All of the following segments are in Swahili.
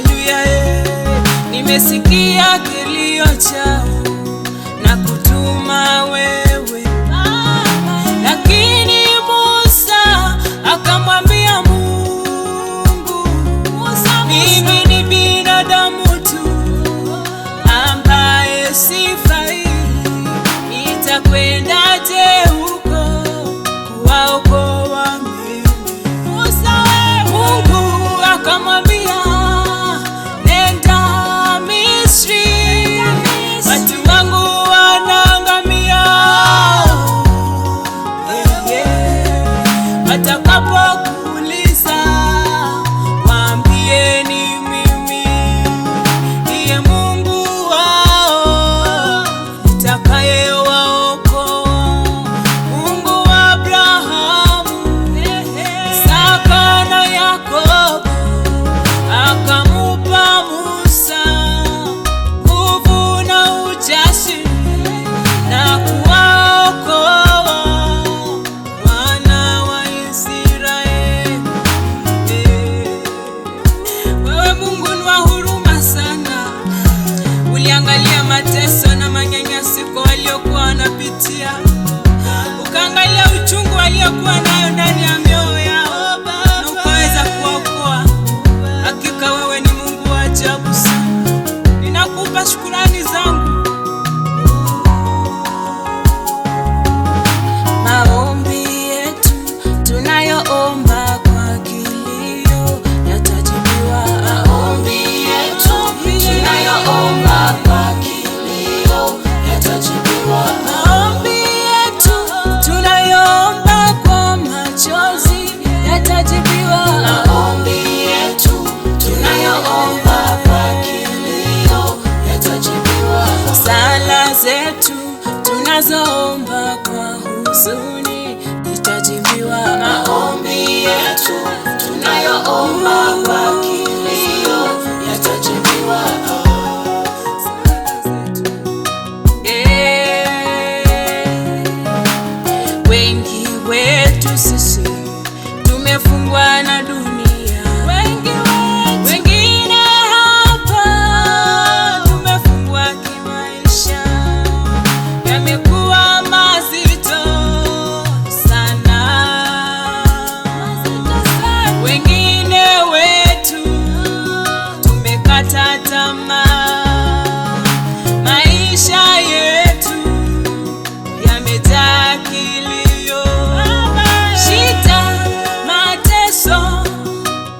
Haleluya, nimesikia kilio chao na kutuma wewe. Lakini Musa akamwambia Mungu, mimi ni binadamu tu ambaye sifai, nitakwendaje huko kuwaokoa mimi? Mungu akamwambia, nenda Misri, watu wangu wanaangamia. Watakapokuuliza, waambie ni mimi ndiye Mungu wao nitakayewaokoa. Mungu wa Abrahamu, Isaka na Yakobo, akamupa Musa nguvu na ujasiri na kuwaokoa wana wa Israeli. Wewe Mungu ni wa huruma sana, uliangalia mateso na manyanyasiko waliokuwa wanapitia, ukaangalia uchungu waliokuwa nayo ndani ya mioyo yao, na ukaweza kuwaokoa. Hakika wewe ni Mungu wa ajabu sana, ninakupa shukurani zangu. Maombi yetu tunayoomba kwa kilio yatajibiwa. Maombi yetu tunayoomba kwa kilio yatajibiwa. Maombi yetu tunayoomba kwa machozi yatajibiwa. Maombi yetu tunayoomba kwa kilio yatajibiwa. Sala zetu tunazoomba kwa huzuni zitajibiwa. Maombi yetu tunayoomba kwa kilio yatajibiwa. Wengi wetu sisi tumefungwa na dunia, wengine hapa tumefungwa kimaisha, yamekuwa mazito sana. Wengine wetu tumekata tamaa, maisha yetu yamejaa kilio, shida, mateso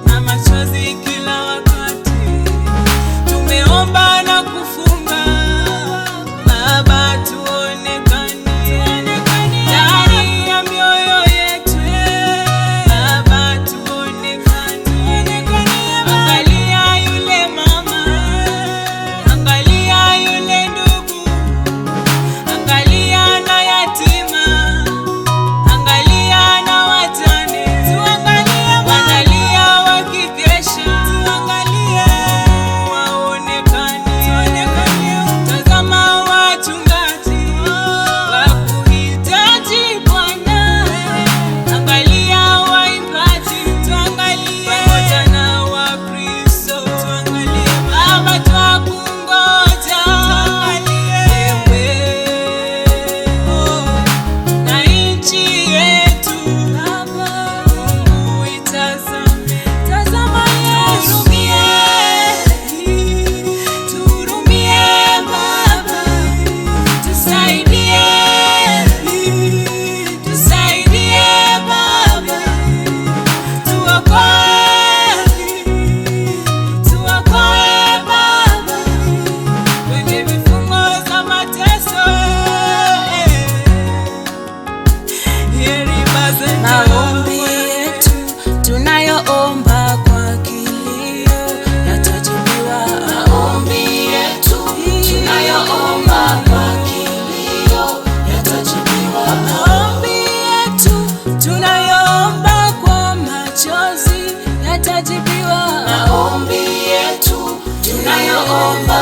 na machozi kila wakati. Tumeomba na kufunga, Baba tuonekane ndani ya mioyo yetu, Baba tuonekane. Angalia yule mama, angalia yule ndugu, angalia na yatima, angalia na wajane, wanalia wakikesha, waonekane. Tazama wachungaji wakuhitaji Bwana, angalia waimbaji, pamoja na Wakristo, Baba twakungoja wewe na nchi yetu. Mungu itazame, tazama Yesu, tuhurumie Baba, tusaidie, tusaidie Baba, tuokoe, tuokoe Baba kwenye vifungo za mateso. Maombi yetu tunayoomba kwa kilio yatajibiwa. Maombi yetu tunayoomba kwa kilio yatajibiwa. Maombi yetu tunayoomba kwa machozi yatajibiwa. Maombi yetu tunayoomba